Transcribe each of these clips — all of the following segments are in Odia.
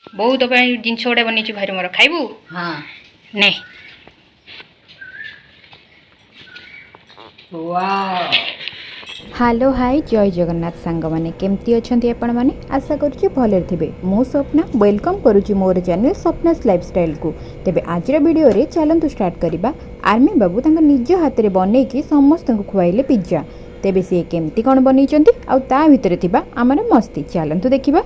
ବୋଉ ତୋ ପାଇଁ ଜିନିଷ ଗୋଟେ ବନେଇଛୁ ଭାଇର ମୋର, ଖାଇବୁ? ହଁ। ନେ। ୱାଓ। ହ୍ୟାଲୋ, ହାଇ, ଜୟ ଜଗନ୍ନାଥ ସାଙ୍ଗମାନେ। କେମିତି ଅଛନ୍ତି ଆପଣମାନେ? ଆଶା କରୁଛି ଭଲରେ ଥିବେ। ମୁଁ ସ୍ୱପ୍ନା, welcome କରୁଛି ମୋର ଚ୍ୟାନେଲ୍ ସ୍ୱପ୍ନାସ୍ ଲାଇଫଷ୍ଟାଇଲ୍କୁ। ତେବେ ଆଜିର ଭିଡ଼ିଓରେ ଚାଲନ୍ତୁ ଷ୍ଟାର୍ଟ କରିବା। ଆର୍ମି ବାବୁ ତାଙ୍କ ନିଜ ହାତରେ ବନେଇକି ସମସ୍ତଙ୍କୁ ଖୁଆଇଲେ ପିଜ୍ଜା। ତେବେ ସିଏ କେମିତି କ'ଣ ବନେଇଛନ୍ତି ଆଉ ତା ଭିତରେ ଥିବା ଆମର ମସ୍ତି, ଚାଲନ୍ତୁ ଦେଖିବା।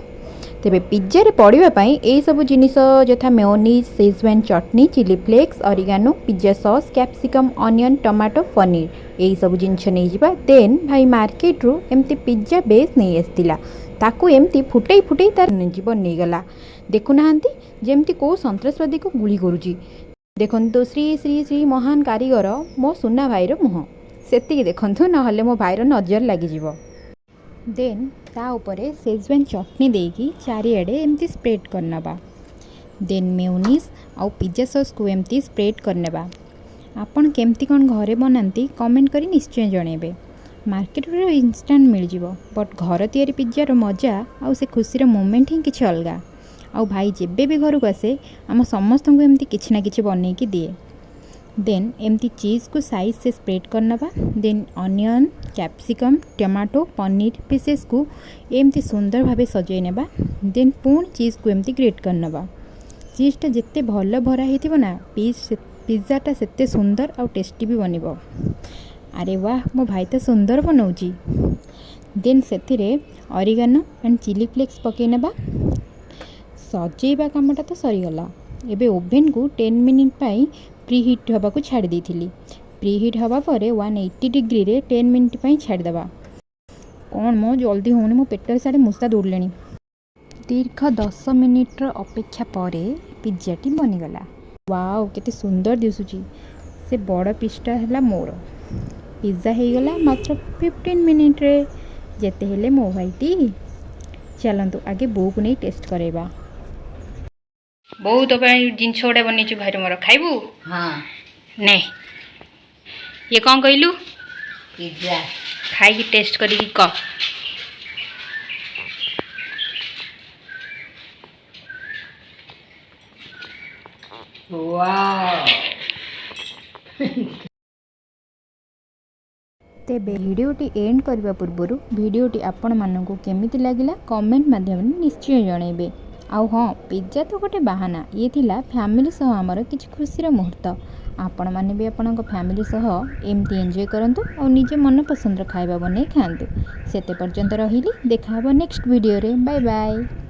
ତେବେ ପିଜ୍ଜାରେ ପଡ଼ିବା ପାଇଁ ଏଇସବୁ ଜିନିଷ ଯଥା mayonnaise, Schezwan chutney, chilli flakes, oregano, pizza sauce, capsicum, onion, tomato, paneer, ଏଇସବୁ ଜିନିଷ ନେଇଯିବା। ଦେନ୍ ଭାଇ ମାର୍କେଟରୁ ଏମିତି ପିଜ୍ଜା ବେସ୍ ନେଇ ଆସିଥିଲା। ତାକୁ ଏମିତି ଫୁଟେଇ ଫୁଟେଇ ତାର ଜୀବନ ନେଇଗଲା। ଦେଖୁନାହାନ୍ତି, ଯେମିତି କେଉଁ ସନ୍ତ୍ରାସବାଦୀକୁ ଗୁଳି କରୁଛି। ଦେଖନ୍ତୁ, ଶ୍ରୀ ଶ୍ରୀ ଶ୍ରୀ ମହାନ କାରିଗର ମୋ ସୁନା ଭାଇର ମୁହଁ ସେତିକି ଦେଖନ୍ତୁ, ନହେଲେ ମୋ ଭାଇର ନଜର ଲାଗିଯିବ। ଦେନ୍ ତା ଉପରେ ସେଜୱାନ୍ ଚଟନି ଦେଇକି ଚାରିଆଡ଼େ ଏମିତି ସ୍ପ୍ରେଡ଼୍ କରିନେବା। ଦେନ୍ ମେଓନିଜ୍ ଆଉ ପିଜ୍ଜା ସସ୍କୁ ଏମିତି ସ୍ପ୍ରେଡ଼୍ କରିନେବା। ଆପଣ କେମିତି କ'ଣ ଘରେ ବନାନ୍ତି, କମେଣ୍ଟ କରି ନିଶ୍ଚୟ ଜଣାଇବେ। ମାର୍କେଟରେ ଇନଷ୍ଟାଣ୍ଟ ମିଳିଯିବ, ବଟ୍ ଘର ତିଆରି ପିଜ୍ଜାର ମଜା ଆଉ ସେ ଖୁସିର ମୋମେଣ୍ଟ ହିଁ କିଛି ଅଲଗା। ଆଉ ଭାଇ ଯେବେ ବି ଘରକୁ ଆସେ, ଆମ ସମସ୍ତଙ୍କୁ ଏମିତି କିଛି ନା କିଛି ବନେଇକି ଦିଏ। ଦେନ୍ ଏମିତି ଚିଜ୍କୁ ସାଇଜ୍ ସେ ସ୍ପ୍ରେଡ଼୍ କରିନେବା। ଦେନ୍ ଅନିଅନ୍, କ୍ୟାପ୍ସିକମ୍, ଟମାଟୋ, ପନିର ପିସେସ୍କୁ ଏମିତି ସୁନ୍ଦର ଭାବେ ସଜେଇ ନେବା। ଦେନ୍ ପୁଣି ଚିଜ୍କୁ ଏମିତି ଗ୍ରେଟ୍ କରିନେବା। ଚିଜ୍ଟା ଯେତେ ଭଲ ଭରା ହେଇଥିବ ନା, ପିଜ୍ଜାଟା ସେତେ ସୁନ୍ଦର ଆଉ ଟେଷ୍ଟି ବି ବନିବ। ଆରେ ୱାହ, ମୋ ଭାଇ ତ ସୁନ୍ଦର ବନଉଛି। ଦେନ୍ ସେଥିରେ ଅରିଗାନୋ ଆଣ୍ଡ ଚିଲି ଫ୍ଲେକ୍ସ ପକାଇ ନେବା। ସଜେଇବା କାମଟା ତ ସରିଗଲା। ଏବେ ଓଭେନକୁ 10 ମିନିଟ୍ ପାଇଁ ପ୍ରି ହିଟ୍ ହେବାକୁ ଛାଡ଼ି ଦେଇଥିଲି। ପ୍ରି ହିଟ୍ ହେବା ପରେ 180 ଡିଗ୍ରୀରେ 10 ମିନିଟ୍ ପାଇଁ ଛାଡ଼ିଦେବା। କ'ଣ ମ, ଜଲ୍ଦି ହେଉନି? ମୋ ପେଟରେ ସିଆଡ଼େ ମୂଷା ଦୌଡ଼ିଲେଣି। ଦୀର୍ଘ 10 ମିନିଟ୍ର ଅପେକ୍ଷା ପରେ ପିଜ୍ଜାଟି ବନିଗଲା। ୱାଓ, କେତେ ସୁନ୍ଦର ଦିଶୁଛି! ସେ ବଡ଼ ପିସ୍ଟା ହେଲା ମୋର। ପିଜ୍ଜା ହେଇଗଲା ମାତ୍ର 15 ମିନିଟ୍ରେ। ଯେତେ ହେଲେ ମୋ ଭାଇଟି। ଚାଲନ୍ତୁ, ଆଗେ ବୋଉକୁ ନେଇ ଟେଷ୍ଟ କରାଇବା। ବୋଉ ତୋ ପାଇଁ ଜିନିଷ ଗୋଟେ ବନେଇଛୁ ଭାଇର ମୋର, ଖାଇବୁ? ହଁ। ନେ। ଇଏ କ'ଣ କହିଲୁ? ପିଜ୍ଜା। ଖାଇକି ଟେଷ୍ଟ କରିକି କହ। ୱାଓ। ତେବେ ଭିଡ଼ିଓଟି ଏଣ୍ଡ କରିବା ପୂର୍ବରୁ ଭିଡ଼ିଓଟି ଆପଣମାନଙ୍କୁ କେମିତି ଲାଗିଲା, କମେଣ୍ଟ ମାଧ୍ୟମରେ ନିଶ୍ଚୟ ଜଣାଇବେ। ଆଉ ହଁ, ପିଜ୍ଜା ତ ଗୋଟେ ବାହାନା, ଇଏ ଥିଲା ଫ୍ୟାମିଲି ସହ ଆମର କିଛି ଖୁସିର ମୁହୂର୍ତ୍ତ। ଆପଣମାନେ ବି ଆପଣଙ୍କ ଫ୍ୟାମିଲି ସହ ଏମିତି ଏନ୍ଜୟ କରନ୍ତୁ ଆଉ ନିଜ ମନପସନ୍ଦର ଖାଇବା ବନେଇ ଖାଆନ୍ତୁ। ସେତେ ପର୍ଯ୍ୟନ୍ତ ରହିଲି, ଦେଖା ହେବ ନେକ୍ସଟ ଭିଡ଼ିଓରେ। Bye bye.